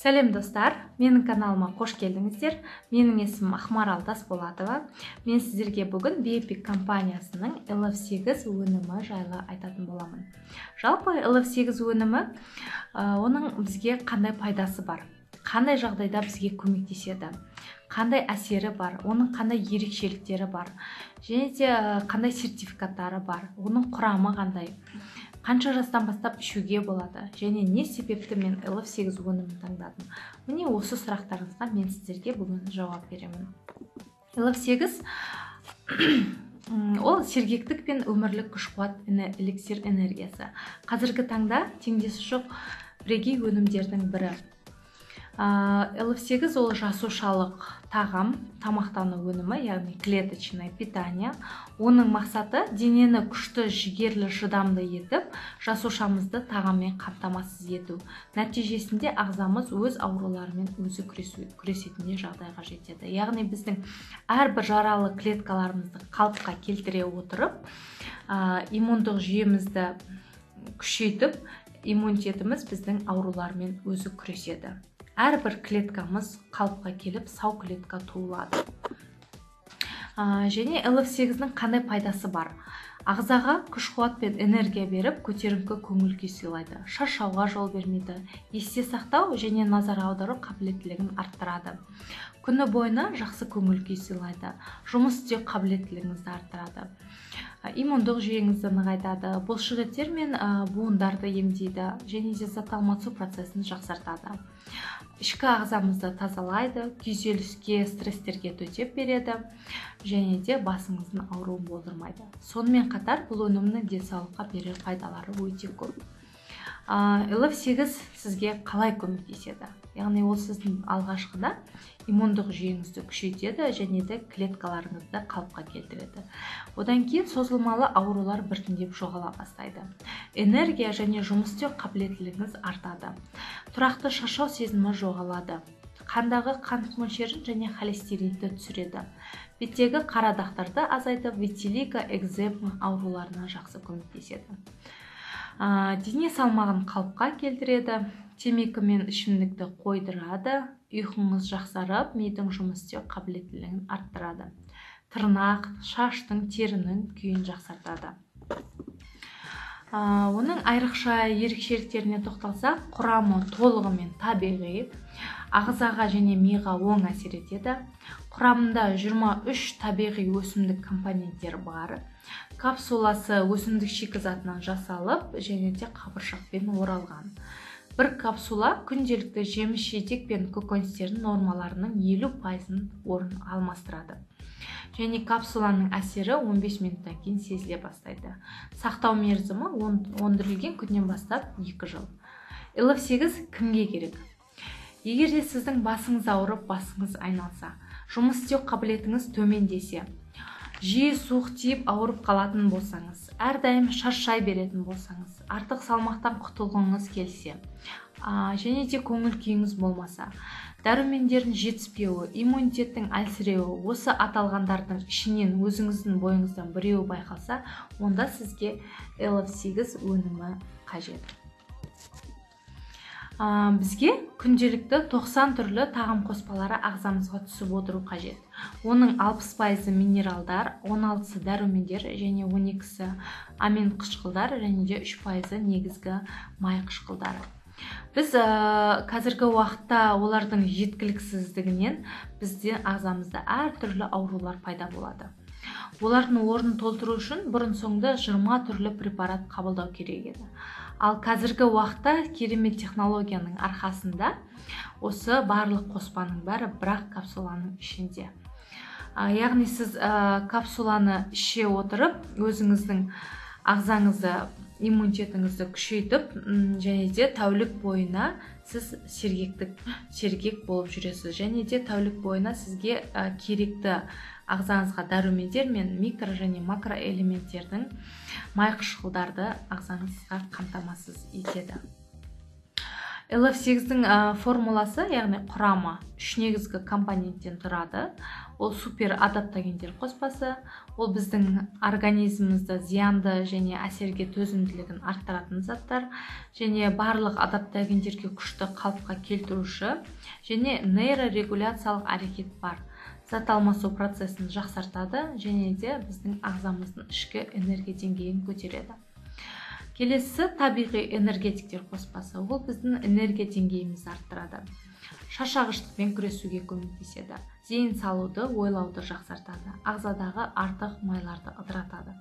Сәлем, достар! Менің каналыма қош келдіңіздер. Менің есімім Ақмарал Тасболатова. Мен сіздерге бүгін Биэпик компаниясының LF8 өнімі жайлы айтатын боламын. Жалпы LF8 өнімі, оның бізге қандай пайдасы бар, қандай жағдайда бізге көмектеседі, қандай әсері бар, оның қандай ерекшеліктері бар және де қандай сертификаттары бар, оның құрамы қандай, қанша жастан бастап ішуге болады және не себепті мен LF8 өнімін таңдадым. Міне, осы сұрақтарыңызға мен сіздерге бүгін жауап беремін. LF8 ол сергектік пен өмірлік күш қуат эликсир энергиясы. Қазіргі таңда теңдесі жоқ бірегей өнімдердің бірі. LF8 ол жасушалық тағам, тамақтану өнімі, яғни клеточное питание. Оның мақсаты – денені күшті, жігерлі, шыдамды етіп, жасушамызды тағаммен қамтамасыз ету. Нәтижесінде ағзамыз өз ауруларымен өзі күресетіндей жағдайға жетеді. Яғни біздің әрбір жаралы клеткаларымызды қалыпқа келтіре отырып, иммундық жүйемізді күшейтіп, иммунитетіміз біздің аурулармен өзі күреседі. Әрбір клеткамыз қалыпқа келіп, сау клетка туылады. Және LF8-дің қандай пайдасы бар? Ағзаға күш қуат пен энергия беріп, көтеріңкі көңіл күй сыйлайды, шаршауға жол бермейді, есте сақтау және назар аудару қабілеттілігін арттырады, күні бойына жақсы көңіл күй сыйлайды, жұмыс істеу қабілеттілігіңізді арттырады, иммундық жүйеңізді нығайтады, бұлшықеттер мен буындарды емдейді және де зат алмасу процесін жақсартады, ішкі ағзамызды тазалайды, күйзеліске, стресстерге төтеп береді және де басыңыздың ауруын болдырмайды. Сонымен қатар бұл өнімнің денсаулыққа берер пайдалары өте көп. LF8 сізге қалай көмектеседі? Яғни ол сіздің алғашқыда иммундық жүйеңізді күшейтеді және де клеткаларыңызды қалыпқа келтіреді. Одан кейін созылмалы аурулар біртіндеп жоғала бастайды, энергия және жұмыс істеу қабілеттілігіңіз артады, тұрақты шаршау сезімі жоғалады, қандағы қант мөлшерін және холестеринді түсіреді, беттегі қара дақтарды азайтып, витилиго, экзема ауруларына жақсы көмектеседі, дене салмағын қалыпқа келтіреді, темекі мен ішімдікті қойдырады, ұйқыңыз жақсарып, мидың жұмыс істеу қабілеттілігін арттырады, тырнақ, шаштың, терінің күйін жақсартады. Оның айрықша ерекшеліктеріне тоқталсақ, құрамы толығымен табиғи, ағзаға және миға оң әсер етеді. Құрамында 23 табиғи өсімдік компоненттері бар. Капсуласы өсімдік шикізатынан жасалып және де қабыршақпен оралған. Бір капсула күнделікті жеміс жидек пен көкөністердің нормаларының 50%-ын орын алмастырады және капсуланың әсері 15 минуттан кейін сезіле бастайды. Сақтау мерзімі өндірілген күннен бастап 2 жыл. LF8 кімге керек? Егер де сіздің басыңыз ауырып, басыңыз айналса, жұмыс істеу қабілетіңіз төмендесе, жиі суық тиіп ауырып қалатын болсаңыз, әрдайым шаршай беретін болсаңыз, артық салмақтан құтылғыңыз келсе және де көңіл күйіңіз болмаса, дәрумендердің жетіспеуі, иммунитеттің әлсіреуі, осы аталғандардың ішінен өзіңіздің бойыңыздан біреуі байқалса, онда сізге LF8 өнімі қажет. Бізге күнделікті 90 түрлі тағам қоспалары ағзамызға түсіп отыру қажет. Оның 60%-ы минералдар, 16-сы дәрумендер және 12-сі амин қышқылдар және де 3%-ы негізгі май қышқылдары. Біз қазіргі уақытта олардың жеткіліксіздігінен бізде ағзамызда әртүрлі аурулар пайда болады. Олардың орнын толтыру үшін бұрын соңды 20 түрлі препарат қабылдау керек еді. Ал қазіргі уақытта керемет технологияның арқасында осы барлық қоспаның бәрі бір-ақ капсуланың ішінде. Яғни сіз капсуланы іше отырып, өзіңіздің ағзаңызды, иммунитетіңізді күшейтіп және де тәулік бойына сіз сергек болып жүресіз және де тәулік бойына сізге керекті ағзаңызға дәрумендер мен микро және макроэлементтердің, май қышқылдарды ағзаңызға қамтамасыз етеді. LF8-дің формуласы, яғни құрамы үш негізгі компоненттен тұрады. Ол супер адаптогендер қоспасы, ол біздің организмімізді зиянды және әсерге төзімділігін арттыратын заттар, және барлық адаптогендерге күшті қалыпқа келтіруші және нейрорегуляциялық әрекет бар. Зат алмасу процесін жақсартады және де біздің ағзамыздың ішкі энергия деңгейін көтереді. Келесі табиғи энергетиктер қоспасы, ол біздің энергия деңгейімізді арттырады. Шаршағыштықпен күресуге көмектеседі. Зейін салуды, ойлауды жақсартады. Ағзадағы артық майларды ыдыратады.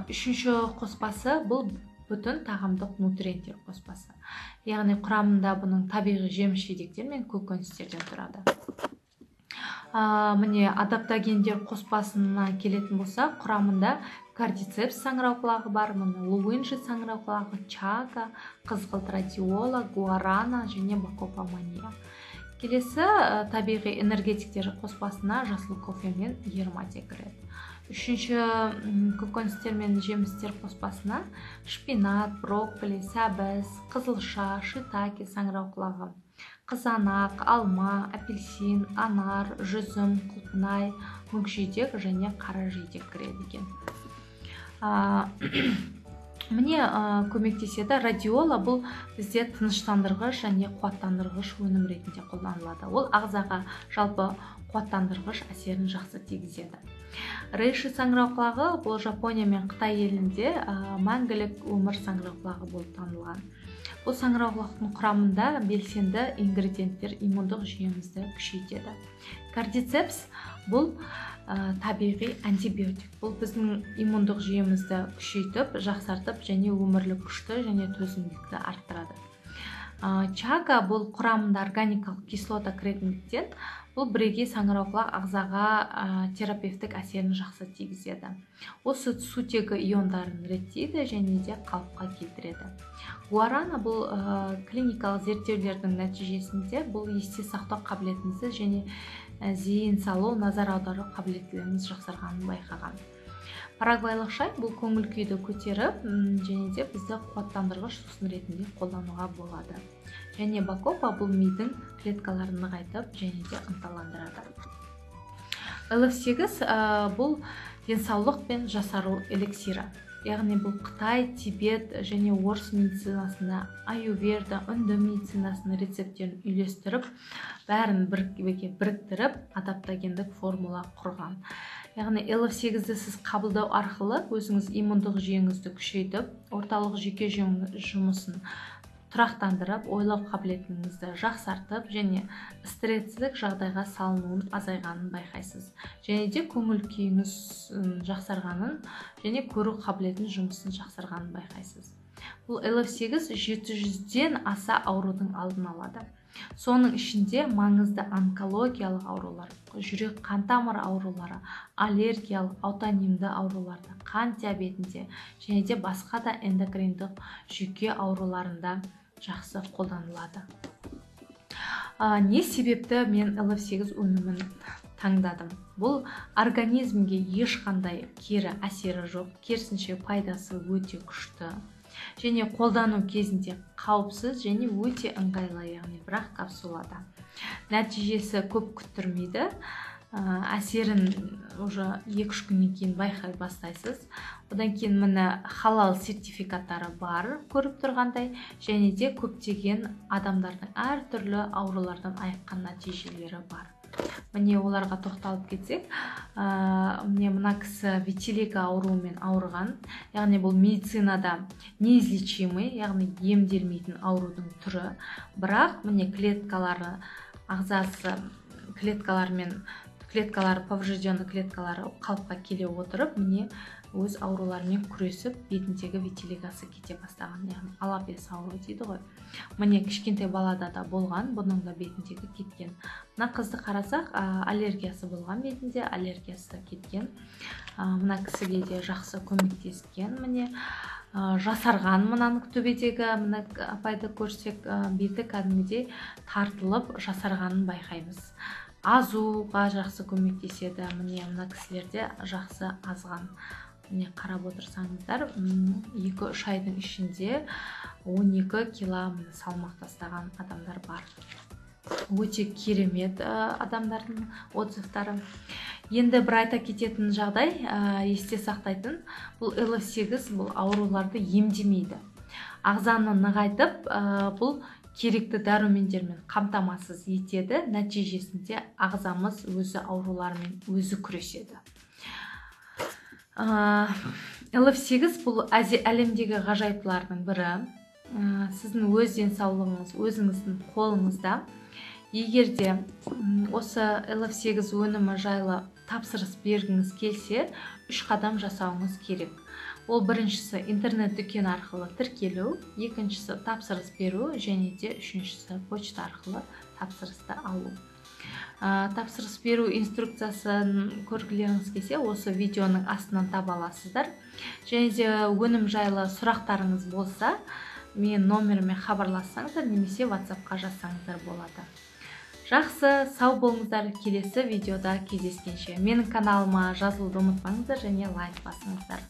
Үшінші қоспасы бұл бүтін тағамдық нутриенттер қоспасы. Яғни құрамында бұның табиғи жеміс-жидектер мен көкөністерден тұрады. Міне адаптогендер қоспасына келетін болса, құрамында кордицепс саңырауқұлағы бар, міне луинжи саңырауқұлағы, чага, қызғылт радиола, гуарана және бакопа мания. Келесі табиғи энергетиктер қоспасына жасыл кофе мен ермате кіреді. Үшінші көкөністер мен жемістер қоспасына шпинат, брокколи, сәбіз, қызылша, шитаке саңырауқұлағы, қызанақ, алма, апельсин, анар, жүзім, құлпынай, мүкжидек және қара жидек кіреді екен. Міне көмектеседі. Радиола бұл бізде тыныштандырғыш және қуаттандырғыш өнім ретінде қолданылады. Ол ағзаға жалпы қуаттандырғыш әсерін жақсы тигізеді. Рейши саңырауқұлағы бұл Жапония мен Қытай елінде мәңгілік өмір саңырауқұлағы болып танылған. Бұл саңырауқұлақтың құрамында белсенді ингредиенттер иммундық жүйемізді күшейтеді. Кордицепс бұл табиғи антибиотик. Бұл біздің иммундық жүйемізді күшейтіп, жақсартып және өмірлік күшті және төзімділікті арттырады. Чага бұл құрамында органикалық кислота кіретіндіктен, бұл бірегей саңырауқұлақ ағзаға терапевтік әсерін жақсы тигізеді. Осы сутегі иондарын реттейді және де қалыпқа келтіреді. Гуарана бұл клиникалық зерттеулердің нәтижесінде бұл есте сақтау қабілетімізді және зейін салу, назар аудару қабілеттілігіміз жақсарғанын байқаған. Парагвайлық шай бұл көңіл күйді көтеріп және де бізді қуаттандырғыш сусын ретінде қолдануға болады. Және бакопа бұл мидың клеткаларын нығайтып және де ынталандырады. LF8 бұл денсаулық пен жасару эликсирі. Яғни бұл Қытай, Тибет және орыс медицинасында, аюрведа, үнді медицинасының рецепттерін үйлестіріп, бәрін біріктіріп, адаптогендік формула құрған. Яғни LF8-ді сіз қабылдау арқылы өзіңіз иммундық жүйеңізді күшейтіп, орталық жүйке жұмысын тұрақтандырып, ойлау қабілетіңізді жақсартып және стресстік жағдайға салынуын азайғанын байқайсыз. Және де көңіл күйіңіз жақсарғанын және көру қабілетінің жұмысын жақсарғанын байқайсыз. Бұл LF8 700-ден аса аурудың алдын алады. Соның ішінде маңызды онкологиялық аурулар, жүрек қан тамыр аурулары, аллергиялық, аутоиммунды ауруларда, қан диабетінде және де басқа да эндокриндік жүйке ауруларында жақсы қолданылады. Не себепті мен LF8 өнімін таңдадым? Бұл организмге ешқандай кері әсері жоқ, керісінше пайдасы өте күшті. Және қолдану кезінде қауіпсіз және өте ыңғайлы, яғни бірақ капсулада. Нәтижесі көп күттірмейді, әсерін уже 2-3 күннен кейін байқай бастайсыз. Одан кейін міне халал сертификаттары бар, көріп тұрғандай, және де көптеген адамдардың әртүрлі аурулардан айыққан нәтижелері бар. Міне оларға тоқталып кетсек, міне мына кісі витилиго ауруымен ауырған, яғни бұл медицинада неизлечимый, яғни емделмейтін аурудың түрі. Бірақ міне клеткалары, ағзасы клеткалармен, клеткалары, поврежденный клеткалары қалыпқа келе отырып, міне өз ауруларымен күресіп, бетіндегі витилигосы кете бастаған, яғни алапес ауруы дейді ғой. Міне кішкентай балада да болған, бұның да бетіндегі кеткен. Мына қызды қарасақ, аллергиясы болған бетінде, аллергиясы да кеткен. Мына кісіге де жақсы көмектескен, міне жасарған мынаның төбедегі мына апайды көрсек, беті кәдімгідей тартылып жасарғанын байқаймыз. Азуға жақсы көмектеседі, міне мына кісілерде жақсы азған. Міне қарап отырсаңыздар, 2-3 айдың ішінде 12 кило салмақ тастаған адамдар бар. Өте керемет адамдардың отзывтары. Енді бір айта кететін жағдай, есте сақтайтын, бұл LF8 бұл ауруларды емдемейді. Ағзаны нығайтып, бұл керекті дәрумендермен қамтамасыз етеді. Нәтижесінде ағзамыз өзі аурулармен өзі күреседі. LF8 бұл әлемдегі ғажайыптардың бірі. Сіздің өз денсаулығыңыз өзіңіздің қолыңызда. Егер де осы LF8 өнімі жайлы тапсырыс бергіңіз келсе, 3 қадам жасауыңыз керек. Ол біріншісі интернет дүкен арқылы тіркелу, екіншісі тапсырыс беру, және де үшіншісі почта арқылы тапсырысты алу. Тапсырыс беру инструкциясын көргілеріңіз келсе, осы видеоның астынан таба аласыздар. Және де өнім жайлы сұрақтарыңыз болса, мен номеріме хабарлассаңыздар немесе WhatsApp-қа жазсаңыздар болады. Жақсы, сау болыңыздар, келесі видеода кездескенше. Менің каналыма жазылуды ұмытпаңыздар және лайк басыңыздар.